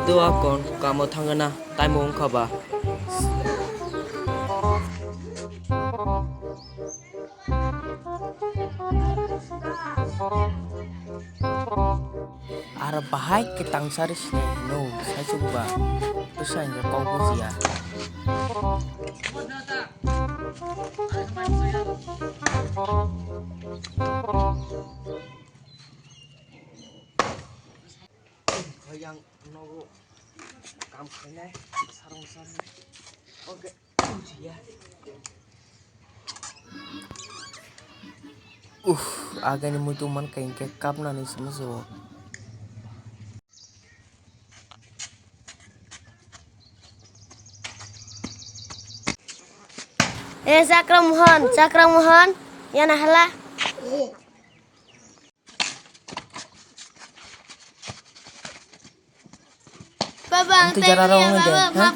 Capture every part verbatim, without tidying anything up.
Dua kon kamo thangna taimo wngkha ba. Aro bahai kwtang sari sinai hino, saichung ba. Bwsa hingke kok bujiya. Yang nogo kam khainai, sarong sarong. Oke. Uh, agani muitu mankha hingke kapnani se musugo. Eh, Chakra Mohan, Chakra Mohan, yana hala. Baba, ang tei jara rok wngnai de, ha?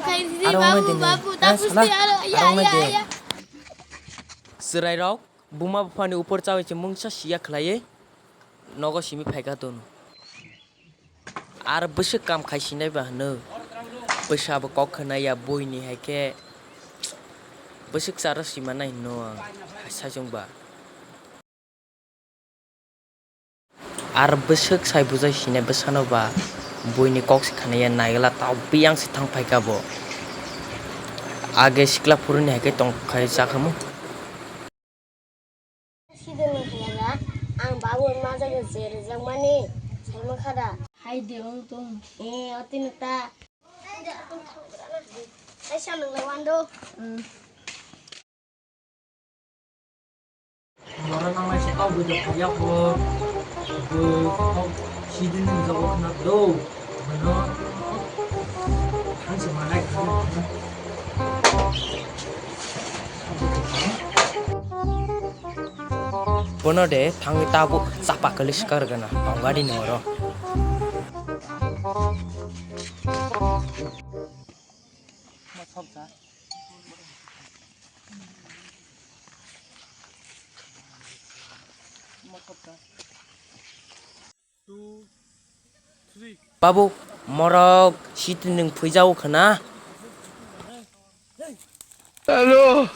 Aro wngnai de, ha? Sala, aro wngnai de. Chwrairok buma buphani upor chawi se mungsa siya khlaiwi nogo simi phaikha tono. Ar bwswk kam khai sinai ba hwno. Bwsa bo kok khwnaya buini hai khe bwswk charo simanai hwno ang saichung ba. Ar bwswk sai bujai sinai bwsano ba buini kok se khanaya naigwla tau biyang se thang phaikha bo. Age sikla phuruni hai khe tong khai chakhamu. Sidin ni khlaina ang babu majaga je rijak mani saima khada. Hai de ong tong. Eh, otino ta. Ai sa nang lai wando. Bora nang lai sa tau bujak khaya ko. Bo kok sidin ni jago khna do. Bono thang se manai khna. Bono de thangwi tabuk chapa kwlwi swkar gana tongadi ni oro. Babu, morok siti nwng phuijao khna? Hello.